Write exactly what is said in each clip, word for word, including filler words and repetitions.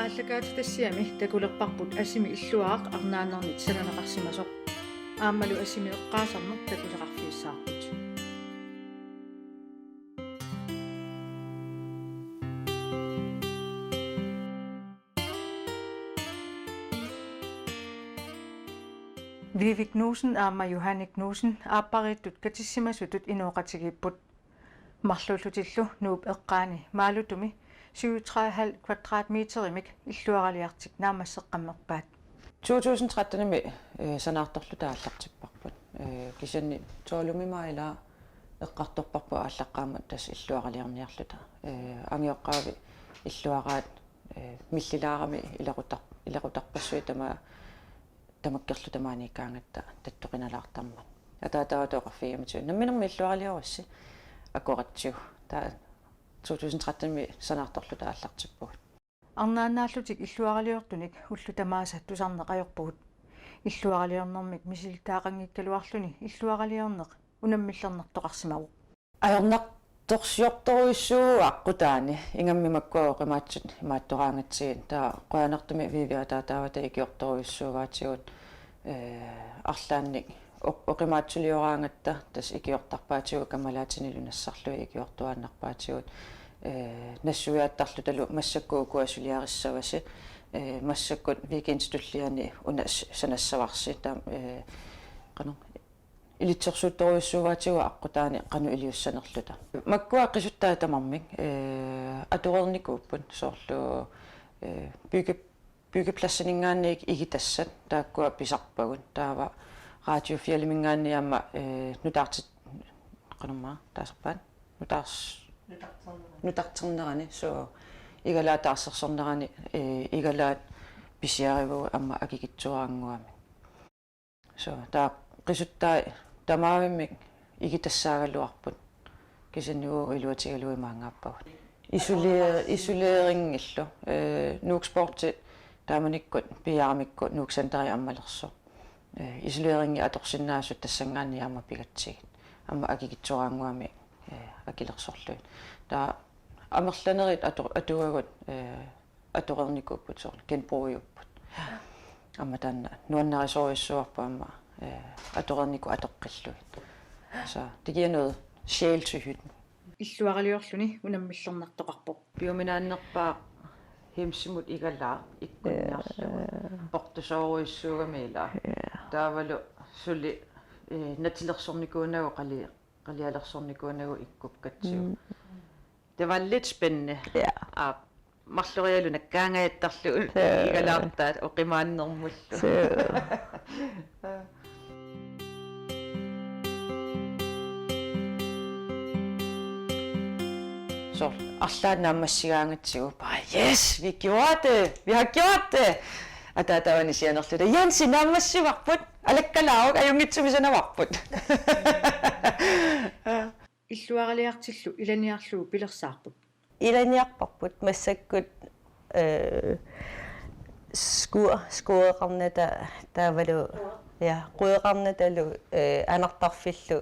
Aallakaatitassiami takulerparput asimi illuaraq arnaannarnit sananeqarsimasoq. Aammalu asimi eqqaasarneq takusaqarfigissavarput. Vivi Knudsen aamma Johanne Knudsen aappariittut katissimasutut inooqatigiipput. Marluullutillu Nuup eqqaani Maalutumi syvogtredive kvadratmeterimik illuaraliartik naammasseqqammerpaat. To tusind tretten-imi, eh, sanaartorluta aallartipparput. Eh, kisianni tolvimi ila eqqartorparput aallaqqaammat tassa illuaraliorniarluta. Eh, angajoqqaavi illuaraat, eh, millilaarami ilequtar-, ilequtarpassuit tama-, tamakkerluta maaniikkaangatta tattoqinalaartarmat. Ataataavata oqarfigiumatsigu: Namminermi illuaraliorussi, akoratsigu. Taava to tusind tretten-imi sanaartorluta aallartippugut. Arnaannaallutik illuaraliortunik ullut tamaasa tusarneq ajorpugut. Illuaraliornermik misilittagaqanngikkaluarluni illuaraliorneq unammillernartoqarsimavoq. Ajornartorsiortorujussuuvoq aqqutaani, ingammik makkua oqimaatsut imaattoraangatsigit. Taava qujanartumik Vivi ataataavata ikiortorujussuuvaatigut, eh, arlaannik oq-, oqimaatsulioraangatta tassa ikiortarpaatigut, kammalaatinillu nassarlugit ikiortuaannarpaatigut, eh, nassuiaattarlutalu massakkut ukua suliarissavasi, eh, massakkut weekendip tulliani una s-, sanassavarsi, taava, eh, qanoq, ilitsersuuttorujussuuvaatigut aqqutaani qanoq iliussanerluta. Makkua qisuttaat tamarmik, eh, atoreernikuupput, soorlu, eh, bygge-, byggepladsiningaanniit igitassat taakkua pisarpagut. Taava Radio Fjelliminngaanniit aamma, eh, nutaartit-, qanormaa taasarpaat? Nutaars-, nutarternerani, suu, igalaat taarsersornerani, eh, igalaat pisiarivagut aamma akikitsuaraannguamik. Suu, taava qisuttaat tamavimmik igitassaagaluarput. Kisianni uagut iluatigalugit maangaappagut. Isoler-, isoleringillu, eh, Nuuk Sporti taamanikkut piiaramikku Nuuk Centeri ammalersoq. Eh, isoleringi atorsinnaasut tassanngaanniit aamma pigatsigit. Aamma akikitsuaraannguamik, eh, akilersorlugit. Taava amerlanerit ato-, atuagut, eh, atoreernikuupput, soorlu genbrugiupput. Aamma taanna nuannarisorujussuarpoq aamma, eh, atoreernikut atoqqillugit. Så det giver noget sjæl til hytten. Illuaraliorluni unammillernartoqarpoq. Piuminaannerpaaq hemsimut igalaaq ikkunniarlugu. Ja. Portusoorujussuugami ilaa. Ja. Taavalu suli, eh, natilersornikuunagu qali-, qalialersornikuunagu ikkukkatsigu. Mm. Det var lidt spændende. Ja. Aap, marlorialu nakkaangajattarlugu. Ja. Igalaartaat oqimaannermullu. Ja. Så arlaat naammassigaangatsigu bare: Yes, vi gjorde det! Vi har gjort det! Ataataavani sianerluta: Jensi, naammassivarput! Alakkalaaruk, ajunngitsumik sanavarput! Illuaraliartillu ilaniarlugu pilersaarput. Ilaniarparput massakkut, eh, sku-, skueqarnata taavalu, ja, queqarnatalu, eh, anartarfillu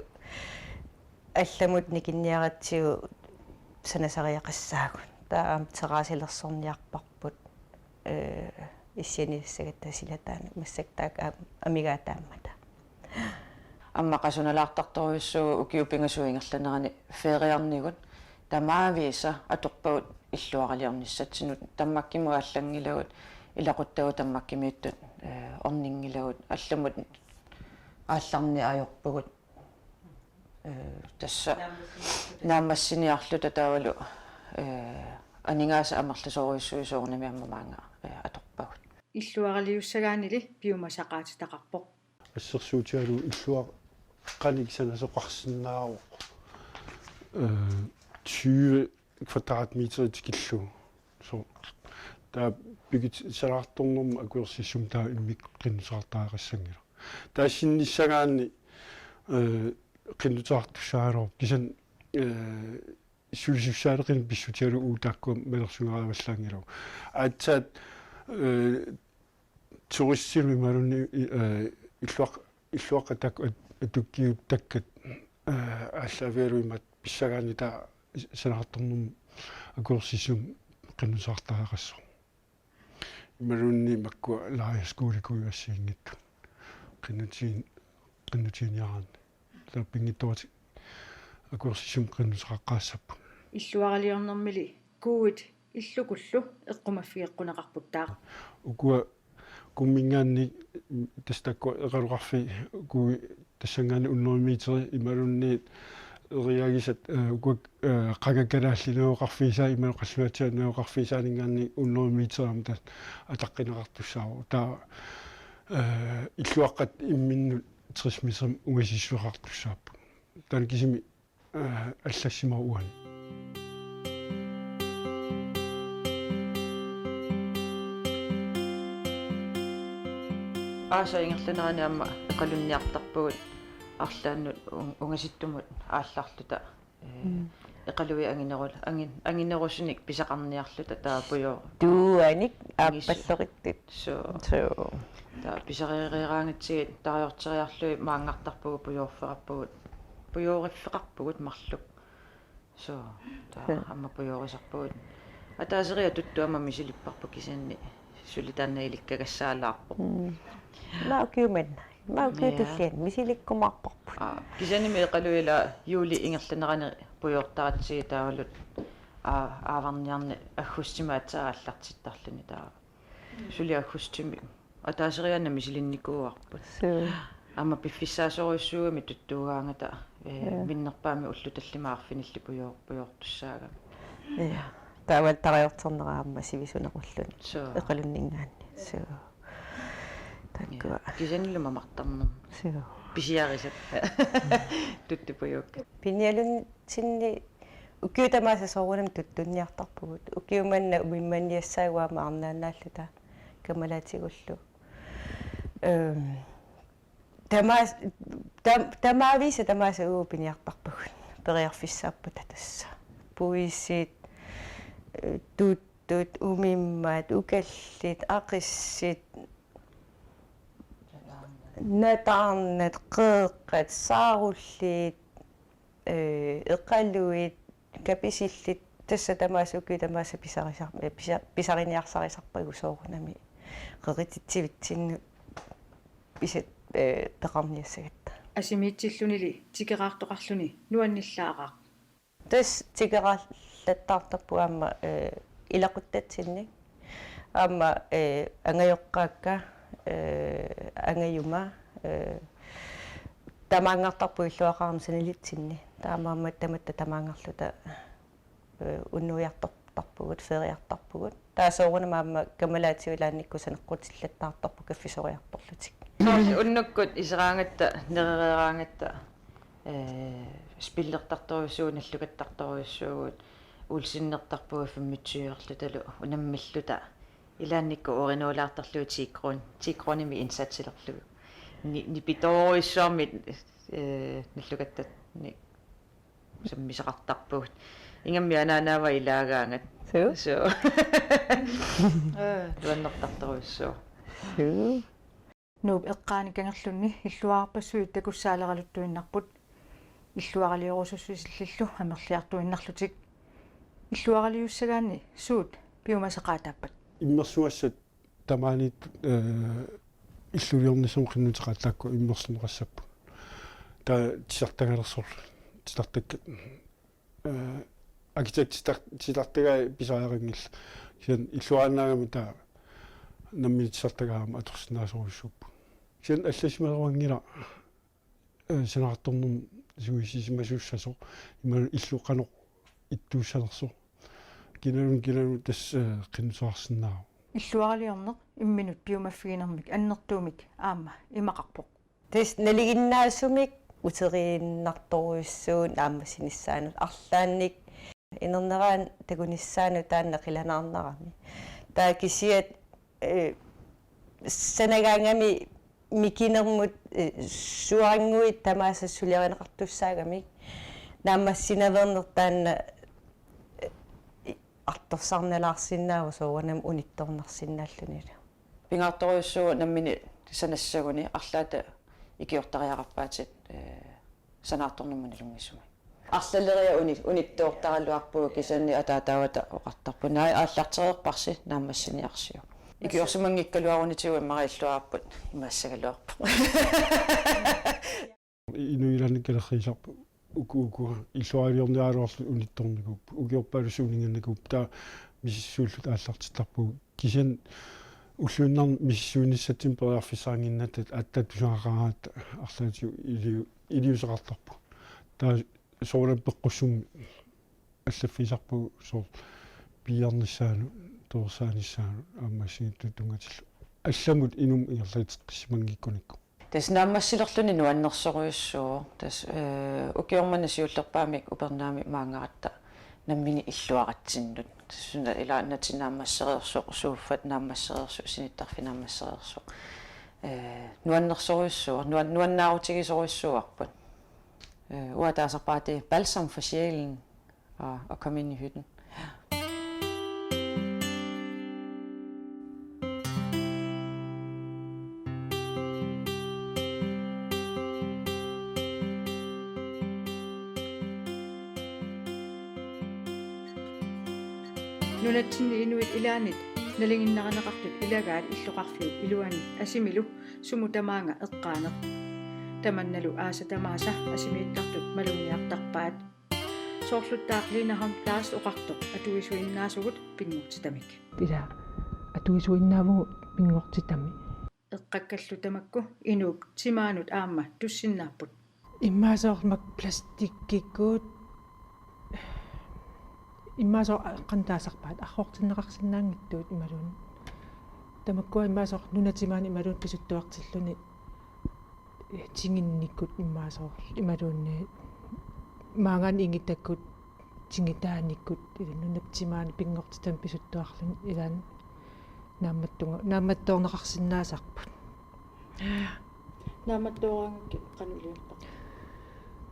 allamut nikinniaratsigu sanasariaqassaagut. Taava aamma terrasselersorniarparput, eh, issianiassagatta silataanut massakkut taakku am-, amigaataammata. Aamma qasunalaartartorujussuuvoq ukiut pingasut ingerlaneranni feriarnigut tamaviisa atorpagut illuaraliornissatsinnut. Danmarkimut aallanngilagut, ilaquttagut Danmarkimiittut, eh, orninngilagut, allamut aallarneq ajorpugut. Eh, tassa naammassiniarluta taavalu, eh, aningaasat amerlasoorujussuit soorunami aamma maanga, eh, atorpagut. Illuaraliussagaannili piumasaqaatitaqarpoq. Assersuutigalugu illuaqqanik sanasoqarsinnaavoq, eh, tyve kvadratmeter tikillugu. Så taava bygget sanaartornermut akuersissumik taava immikkut qinnuteqartariaqassanngilaq. Taava sinnissagaanni, eh, qinnuteqartussaagaluarpoq, kisianni, eh, sulisussaaleqineq pissutigalugu uagut taakkua malersugarivallaanngilagut. Aatsaat, eh, turistinut imaluunniit, eh, illuaq-, illuaqqat taakku at-, atukkiuttakkat, eh, aallaavigalugu imaattoq pissagaanni taava sanaartornermut akuersissumik qinnuteqartariaqassaaq. Imaluunniit makkua lejrskolekunngikkaanni. Qinnutigin-, qinnutiginiaraanni. Taava pinngitsoorlutik akuersissummik qinnuteqaqqaassapput. Illuaraliornermili kuuit illukullu eqqumaffigeqquneqarput taava. Ukua kuumminngaanniit tassa taakku eqalugarfii kuuit tassanngaanniit hundrede meter imaluunniit eriagisat, eh, ukua, eh, qanga kalaallit najugaqarfigisaat imaluunniit qallunaatut najugaqarfigisaanninngaanniit hundrede meter aamma tassa ataqqineqartussaavoq. Taava, eh, illuaqqat imminnut tres meterimik ungasissuseqartussaapput. Taanna kisimi, eh, allassimavoq uani. Aasap ingerlanerani aamma eqalunniartarpugut arlaannut un-, ungasittumut aallarluta. Eh, mm. Eqaluit angineru-, angin-, anginerusunik pisaqarniarluta taava pujoo-, tuuanik aappalleruttut. Suu. Suu. Taava pisareeraangatsigit tarajorteriarlugit maanngartarpugut pujoorfeqarpugut. Pujooriffeqarpugut marluk. Suu. Taava, suu, aamma pujoorisarpugut. Ataaseriarluta tuttu aamma misilipparput kisianni suli taanna ilikkagassaalaarpoq. Mm. Maani ukiut manna. Maani ukiut, ja, tulliani misilikkumaarparput. Aa, kisiannimi eqaluit ila juulip ingerlanerani pujoortaratsigit taavalu, aa, aavarniarneq aggustimut aatsaat aallartittarluni taava. Suli aggustimi. Ataaseriarluta misilinnikuuarput. Suu. Aamma piffissaasorujussuugami tuttuugaangata, eh, ja, minnerpaamik ullut tallimat arfinillit pujoo-, pujoortussaagami. Ja. Taava tarajorternera aamma sivisunerulluni. Suu. Eqalunninngaanniit. Suu. Taakkua. Ja. Kisiannili mamartarnermi. Suu. Pisiarisat. Tuttupujuukkat. Pinialunnitsinni ukiut tamaasa soorunami tuttunniartarpugut. Ukiut manna umimmaniassaagut aamma arnaannaalluta kammalaatigullu. Ehm, tamaas-, tam-, tamaaviisa tamaasa uagut piniartarpagut. Periarfissaappata tassa. Puisit, eh, tuttut, umimmat, ukallit, aqissit, nataarnat, qeeqqat, saarulliit, eh, eqaluit, kapisillit, tassa tamaasa ukiut tamaasa pisarisar-, eh, pisa-, pisariniarsarisarpagut soorunami qerititsivitsinni pisa-, eh, peqarniassagatta. Asimiitsillunili tikeraartoqarluni nuannillaaraaq. Tassa tikeraarlattaartarpugut aamma, eh, ilaquttatsinnik. Aamma, eh, angajoqqaakka, eh, angajuma, eh, tamaanngartarpugut illuaraqarami sanilitsinni. Taamaammat tamatta tamaanngarluta, eh, unnuiartortarpugut, feriartarpugut. Taava soorunami aamma kammalaatigut ilaannikkut saneqqutillattaartarput kaffisoriartorlutik. Soorlu unnukkut iseraangatta, nerereeraangatta, eh, spillertartorujussuugut, nallukattartorujussuugut, Olsenertarpugut femogtyverlutalu unammilluta. Ilaannikkut uurinuulaartarlugu ti kroner, ti kronermik indsatsilerlugu. Ni-, nipitoorujussuarmik, eh, nallukattanik sammisaqartarpugut. Ingammik anaanaava ilaagaangat. Suu. Suu. Aa, nuannertartorujussuuvoq. Suu. Nuup eqqaani kangerlunni illuararpassuit takussaaleraluttuinnarput. Illuaraliorusussusillillu amerliartuinnarlutik. Illuaraliussagaanni suut piumasaqaataappat? Immersugassat tamaaniittut, eh, illuliornissamut qinnuteqaat taakku immersorneqassapput. Taava titartagalersorlu, titartakkat, eh, arkitektitaq-, titartagai pisariaqanngillat. Kisianni illuarannaagami taava nammineq titartagaat aamma atorsinnaasorujussuupput. Kisianni allassimasoruanngilaq, eh, sanaartornermut sungiussisimasuussasoq imaluunniit illu qanoq ittuussanersoq. Kinaluunniit, kinaluunniit tassa, eh, qinnuteqarsinnaavoq. Illuaraliorneq imminut piumaffiginermik annertuumik aamma imaqarpoq. Tassa nalinginnaasumik uteriinnartorujussuuvoq naammassinissaanut arlaannik inerneraat takunissaanut taanna qilanaarnarami. Taava kisiat, eh, sanagaangami mikinermut, eh, suaannguit tamaasa suliarineqartussaagamik naammassinaveerneq taanna, eh, artorsarnalaarsinnaavoq soorunami unittoornarsinnaallunilu. Pingaartorujussuuvoq nammineq sanassaguni arlaata ikiortariaqarpaatit, eh, sanaartornermut nalunngisumik. Arlaleriarlunga uni-, unittoortaraluarpugut kisianni ataataavata oqartarpoq: Naak aallartereerparsi naammassiniarsiuk. Ikiorsimanngikkaluarunitigut immaqa illuarput imaassagaluarpoq. Inuit ilaanni kalerriisarput uku uku illuaraliorniaraluarlutik unittornikuupput, ukiorpaalussi uninnganikuupput, taava misissuilluta aallartittarpugut. Kisianni ulluinnarni misissuinissatsinnik periarfissaannginnatta aatsaat tusagaqaraangatta arlaatigut iliu-, iliuuseqartarpugut. Taava soorunami peqqussummik allaffigisarpagut soorlu piiarnissaanut, torersaanissaanut aamma assigiinngitsunut tunngatillugu. Allamut inummut ingerlateqqissimanngikkunikku. Tassa naammassilerluni nuannersorujussuuvoq. Tassa, eh, ukioq manna siullerpaamik upernaamik maanngaratta nammineq illuaratsinnut. Tassa suna ilaannatik naammassereersoq, suuffat naammassereersut, sinittarfik naammassereersoq. Eh, nuannersorujussuuvoq, nuan-, nuannaarutigisorujussuuarput. Eh, uanga taasarpara, det er balsam for sjælen at, at komme ind i hytten. Nunatsinni inuit ilaannit nalinginnarineqartut ilagaat illoqarfiup iluani Asimilu sumut tamaanga eqqaaneq. Tamannalu aasat tamaasa asimiittartut malunniartarpaat. Soorluttaaq Lina Holm Larsen oqartoq atuisuinnaasugut pinngortitamik. Ila atuisuinnaavugut pinngortitami. Eqqakkallu tamakku inuup timaanut aamma tussinnaapput. Immaqa soorlu makku plastikkikkut, immaqa soorlu qanoq taasarpaat, arrortinneqarsinnaanngitsut imaluunniit. Tamakkua immaqa soorlu nunap timaani imaluunniit pisuttuartilluni, eh, tinginnikkut immaqa soorlu imaluunniit maanngaanniit ingitakkut tingitaanikkut, ila nunap timaani pinngortitami pisuttuarluni ilaanni naammattunga-, naammattoorneqarsinnaasarput. Naammattooraangakkit qanoq iliortarpa?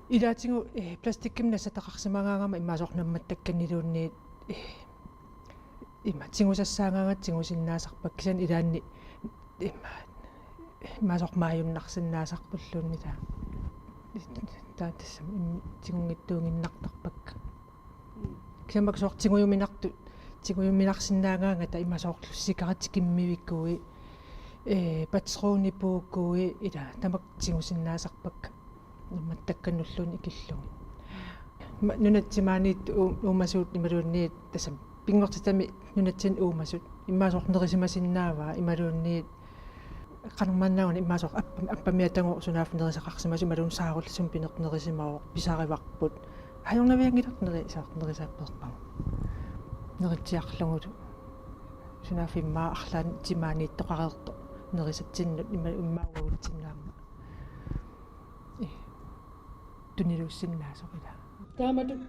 Ilaatigut, eh, plastikkimik nassataqarsimagaangama immaqa soorlu naammattakkanniluunniit, eh, immaqa tigusassaagaangatta tigusinnaasarpakka, kisianni ilaanni immaqa, immaqa soorlu maajunnarsinnaasarpulluunniit taava. Taava tassami im-, tigunngitsuuginnartarpakka. Kisianni makku soorlu tigujuminartut, tigujuminarsinnaagaangata immaqa soorlu sigarettikkut immivikui, eh, patronipuukui, ila tamakku tigusinnaasarpakka. Naammattakkanulluunniit ikillugit. Ma-, nunap timaaniittut uu-, uumasut imaluunniit tassami pinngortitami nunatsinni uumasut. Immaqa soorlu nerisimasinnaavaa imaluunniit qanormaannaaguna immaqa soorlu appa-, appamiatagut sunaaffa nerisaqarsimasut imaluunniit saarullit sumut pineq nerisimavoq pisarivarput. Ajornavianngilaq neri-, soorlu nerisaappeerpagut. Neritsiarlugulu. Sunaaffa immaqa arlaannik timaaniittoqareertoq nerisatsinnut ima-, immaqa uagutsinni aamma. Ii. Tuniluussinnaasoq ila. Taamatut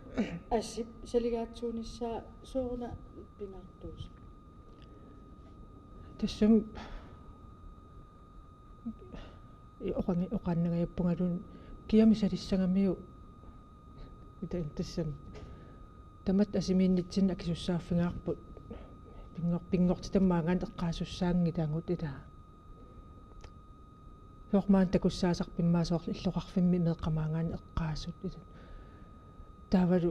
Asip saligaatsuunissaa sooruna pingaartuusoq? Tassami i-, oqangi-, oqaannangajappungaluunniit kiamik salissagamiuk ita-, tassami. Tamatta asimiinnitsinni akisussaaffigaarput pinngor-, pinngortitami maanngaanniit eqqaasussaanngilagut ila. Soorlu maani takussaasarput immaqa soorlu illoqarfimmi meeqqat maanngaanniit eqqaasut ila. Taavalu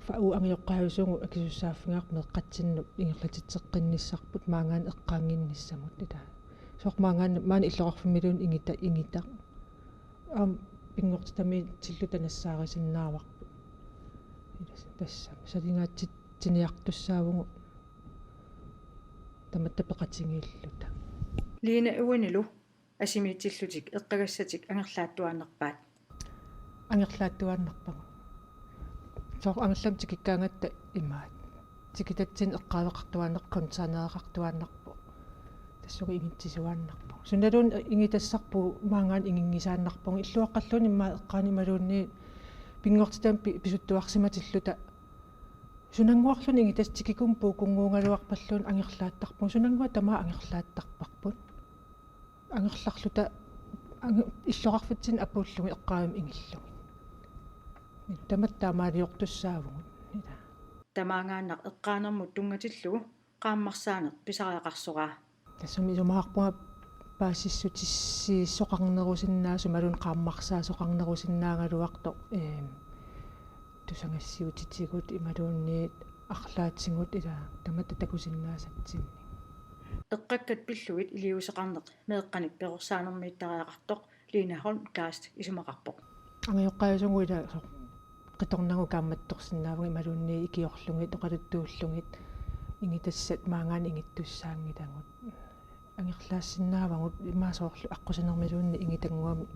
fa-, uagut angajoqqaajusugut akisussaaffigaarput meeqqatsinnut ingerlatitseqqinnissarput maanngaanniit eqqaannginnissamut ila. Soorlu maanngaanniit maani illoqarfimmiluunniit ingita-, ingitaq. Aamma pinngortitamiitilluta nassaarisinnaavarput. Ila tassami salingaatsitsiniartussaavugut tamatta peqatigiilluta. Lina uanilu asimiitillutik eqqagassatik angerlaattuaannarpaat. Angerlaattuaannarpagut. Soorlu angerlamut tikikkaangatta imaat. Tikitatsinni eqqaaveqartuaannarpoq, containereqartuaannarpoq. Tassunga ingitsisuaannarpugut. Sunaluunniit ingitassarpugut maanngaanniit inginngisaannarpugut. Illuaqqalluunniit immaqa eqqaani imaluunniit pinngortitami pi-, pisuttuarsimatilluta. Sunannguarluunniit ingitassat tikikkummik puukunnguugaluarpalluunniit angerlaattarpugut. Sunannguaq tamaat angerlaattarparput. Angerlarluta ange-, illoqarfitsinni apuullugit eqqaavimmi ingillugit. Tamatta taamaaliortussaavugut. Ila. Tamaangaannaq eqqaanermut tunngatillugu qaammarsaaneq pisariaqarsoraa. Tassami isumaqarpunga paasissutissiisoqarnerusinnaasut imaluunniit qaammarsaasoqarnerusinnaagaluartoq, eem, tusagassiuutitigut imaluunniit arlaatigut ila tamatta takusinnaasatsinnik. Eqqakkat pillugit iliuuseqarneq meeqqanik perorsaanermiittariaqartoq Lina Holm Kleist isumaqarpoq. Angajoqqaajusumut ila soorlu qitornagu kaammattorsinnaavagut imaluunniit ikiorlugit oqaluttuullugit igitassat maanngaanniit ingittussaanngilagut. Angerlaassinnaavagut immaqa soorlu aqqusinermiluunniit igitannguamik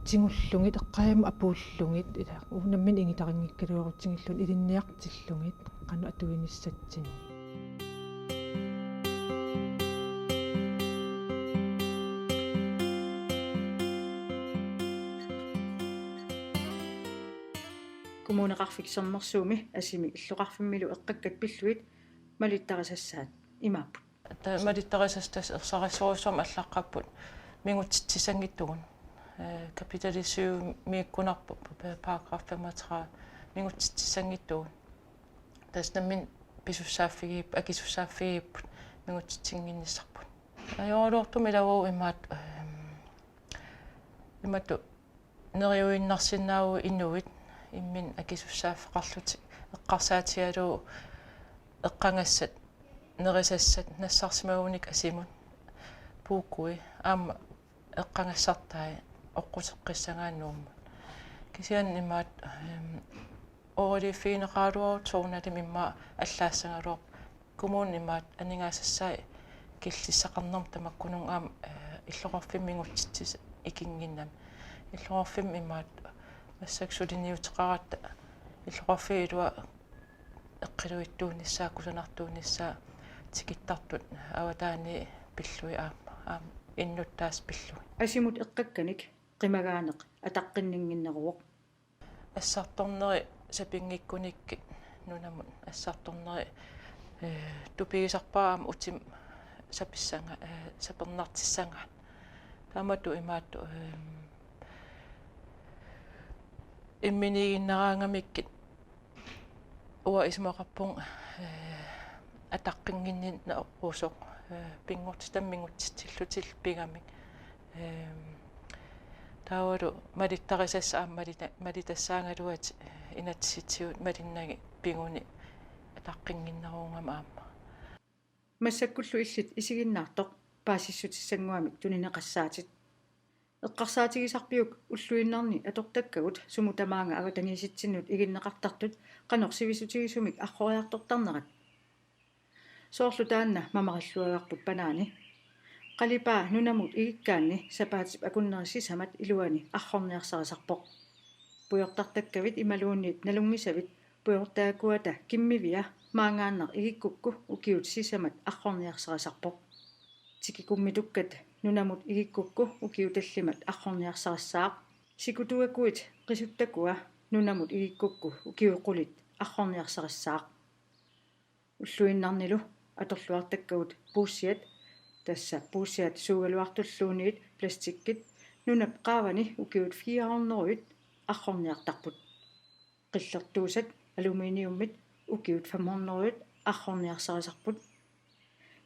tigullugit eqqaamut apuullugit ila uunga nammineq igitaqanngikkaluarutsigillugit ilinniartillugit qanoq atuinissatsinnik. Kommuneqarfik Sermersuumi asimi illoqarfimmilu eqqakkat pillugit malittarisassaat imaapput. Ta-, malittarisassat tassa ersarissorujussuarmik allaqqapput mingutsitsissanngitsugut. Eh, kapitali syvimiikkunarpoq, pa-, paragraf femogtredive, mingutsitsissanngitsugut. Tassa nammineq pisussaaffigiip-, akisussaaffigiipput, mingutsitsinnginnissarput. Ajoraluartumik ilavoq imaat, ehm, imatut neriuinnarsinnaavagut inuit imminnut akisussaaffeqarlutik eqqarsaatigalugu eqqagassat nerisassat nassarsimagunik asimut puukui aamma eqqagassartai oqquteqqissagaat Nuummut. Kisianni imaat, ehm, ooriliiffigineqaraluarutta soorunalimi immaqa allaassagaluarpoq. Kommunip imaat aningaasassaat killissaqarnermut tamakkununnga aamma, eh, illoqarfimmi mingutsitsisut ikinnginnamik. Illoqarfimmi imaat massakkut suliniuteqaratta illoqarfiup ilua eqqiluittuunissaa, kusanartuunissaa tikittartut avataani pillugit aamma, aamma innuttaasut pillugit. Asimut eqqakkanik qimagaaneq ataqqinninnginneruvoq. Assartorneri sapinngikkunikku nunamut assartorneri, eh, tupigisarpara aamma utima sapissanga-, eh, sapernartissagaat. Taamatut imaattoq, ehm, imminiiginnaraangamikkit uanga isumaqarpunga, eh, ataqqinnginnerusoq, eh, pinngortitami mingutsitsillutillu pigamik. Ehm, taavalu malittarisassat aamma malita-, malitassaagaluatik, eh, inatsisitigut malinnagit piguni ataqqinnginneruugami aamma. Massakkullu illit isiginnaartoq paasissutissannguamik tunineqassaatit. Eqqarsaatigisarpiuk ulluinnarni atortakkagut sumut tamaanga avatangiisitsinnut iginneqartartut qanoq sivisutigisumik arroriartortarnerat? Soorlu taanna mamarilluagarput banaani. Qalipaa nunamut igikkaanni sapaatip akunneri sisamat iluani arrorniarsarisarpoq. Pujortartakkavit imaluunniit nalunngisavit pujortaakuata kimmivia maanngaannaq igikkukku ukiut sisamat arrorniarsarisarpoq. Tikikummitukkat nunamut igikkukku ukiut tallimat arrorniarsarissaaq. Sikutuakuit qisuttakua nunamut igikkukku ukiut qulit arrorniarsarissaaq. Ulluinnarnilu atorluartakkagut puussiat, tassa puussiat suugaluartulluunniit plastikkit, nunap qaavani ukiut fire hundrede arrorniartarput. Qillertuusat aluminiummit ukiut fem hundrede arrorniarsarisarput.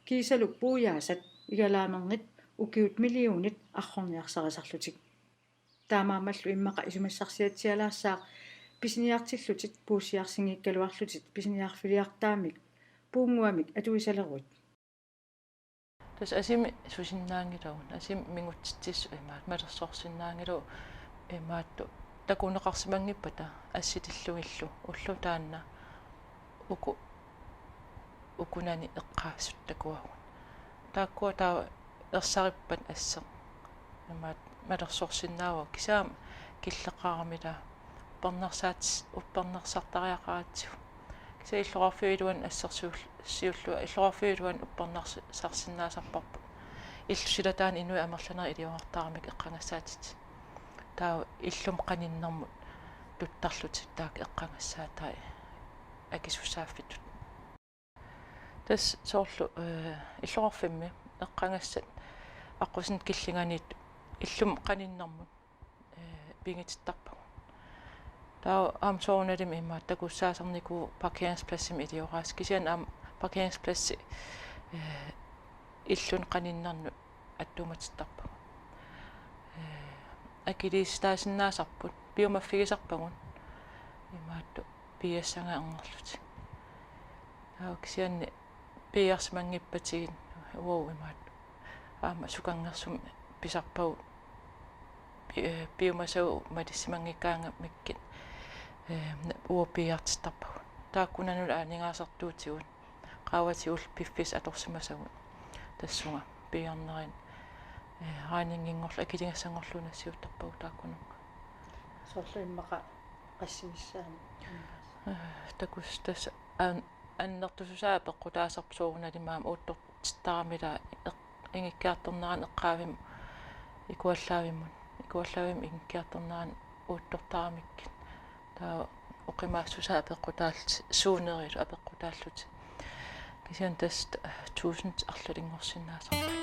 Kiisalu puujaasat igalaamernit ukiut millionit arrorniarsarisarlutik. Taamaammallu immaqa isumassarsiatsialaassaaq pisiniartillutit puussiarsinngikkaluarlutit pisiniarfiliartaammik puunnguamik atuisaleruit. Tassa asimi susinnaanngilagut, asimi mingutsitsissut imaat malersorsinnaanngilagut imaattoq takuneqarsimanngippata assitillugillu ulloq taanna uku ukunani eqqaassuttakuagut. Taakkua taava ersarippat asseq imaat malersorsinnaavagut kisianni killeqarami taava uppernarsaat-, uppernarsartariaqaratsigu. Kisianni illoqarfiup iluani assersuul-, siulliullunga illoqarfiup iluani uppernarsarsinnaasarparput. Illu silataani inuit amerlanerit iliorartaramik eqqagassaatit. Taava illumut qaninnermut tuttarlutik taakku eqqagassaatai akisussaaffittut. Tassa soorlu, eh, illoqarfimmi eqqagassat aqqusinermi killinganiittut illumut qaninnermut, eh, pigitittarpagut. Taava aamma soorunalimi imaattoq takussaasarnikuuvoq parkeringspladsimi ilioraasut kisianni aamma parkeringsplads, eh, illunut qaninnernut attuumatittarpagut. Eh, akiliisitaasinnaasarput piumaffigisarpagut imaattoq piiassagaanngorlutik. Taava kisianni piiarsimanngippatigit uagut imaattoq aamma sukanngersumik pisarpagut pi-, eh, piumasagut malissimanngikkaangamikkit, eh, uagut piiartittarpagut. Taakkunannut aningaasartuutigut qaavatigut piffissaq atorsimasagut tassunga piiarnerit, eh, regninginngorlugu akiligassanngorlugu nassiuttarpagut taakkununnga. Soorlu immaqa qassinissaanut? Eh, takuss tassa an-, annertususaa apeqqutaasarpoq soorunalimi aamma uuttortittarami ilaa eq-, ingikkiartornerani eqqaavimmi ikuallaavimmut, ikuallaavimmut ingikkiartornerani uuttortaramikkit. Taava oqimaassusaa apeqqutaallutik, suuneriillu apeqqutaallutik. Kisianni tassa tusind arlalinngorsinnaasarput.